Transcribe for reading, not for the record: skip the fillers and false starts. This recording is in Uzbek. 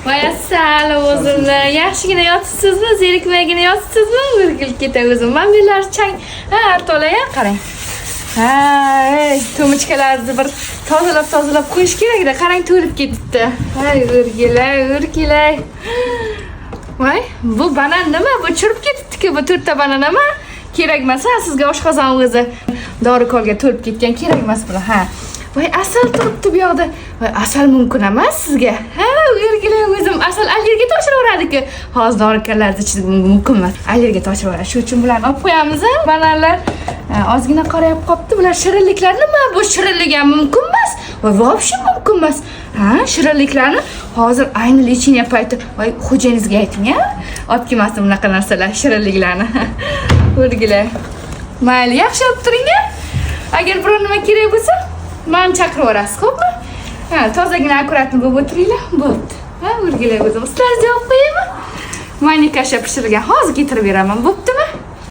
Voy, asal o'zimni. Yaxshigina yotibsizmi? Zerikmaygina yotibsizmi? O'rgilib ketay o'zim. Mana bu yerlar chang. Ha, artola, qarang. Ha, ey, tumbuchkalarni bir tozalab tozalab qo'yish kerak-da. Qarang, to'lib ketibdi. Hay, o'rgilay, o'rgilay. Voy, bu banan nima? Bu chirib ketibdi-ku, bu to'rtta banan nima? Kerak emas, ha, sizga oshqozon o'zi dori kolga to'lib ketgan, kerak emas bular, ha. Voy, asal turibdi bu yoqda. Voy, asal mumkin emas sizga. Ha, o'rgilay o'zim, asal allergiya toshiraveradi-ku. Hozir dori kollarni ichish mumkin emas. Allergiya toshiraveradi. Shuning uchun bularni olib qo'yamiz, ha, bananlar. Ha, ozgina qorayib qolibdi. Bular shirinliklar nima? Bu shirinlik ham mumkin emas. Voy, вообще mumkin emas. Ha, shirinliklarni hozir ayni лечение payti. Voy, xo'jayingizga ayting, ha? Olib kelmasin bunaqa narsalar, shirinliklarni. O'rgilay. Mayli, yaxshi olib turing, a? Agar biror nima kerak bo'lsa, mani chaqirib yuborasiz, xo'pmi? Ha, tozagina, аккуратно bo'lib o'tiringlar. Bo'pti. Ha, o'rgilay o'zim. Sizlarni olib qo'yaymi? Mayli, kasha pishirilgan. Hozir keltirib beraman. Bo'ptimi?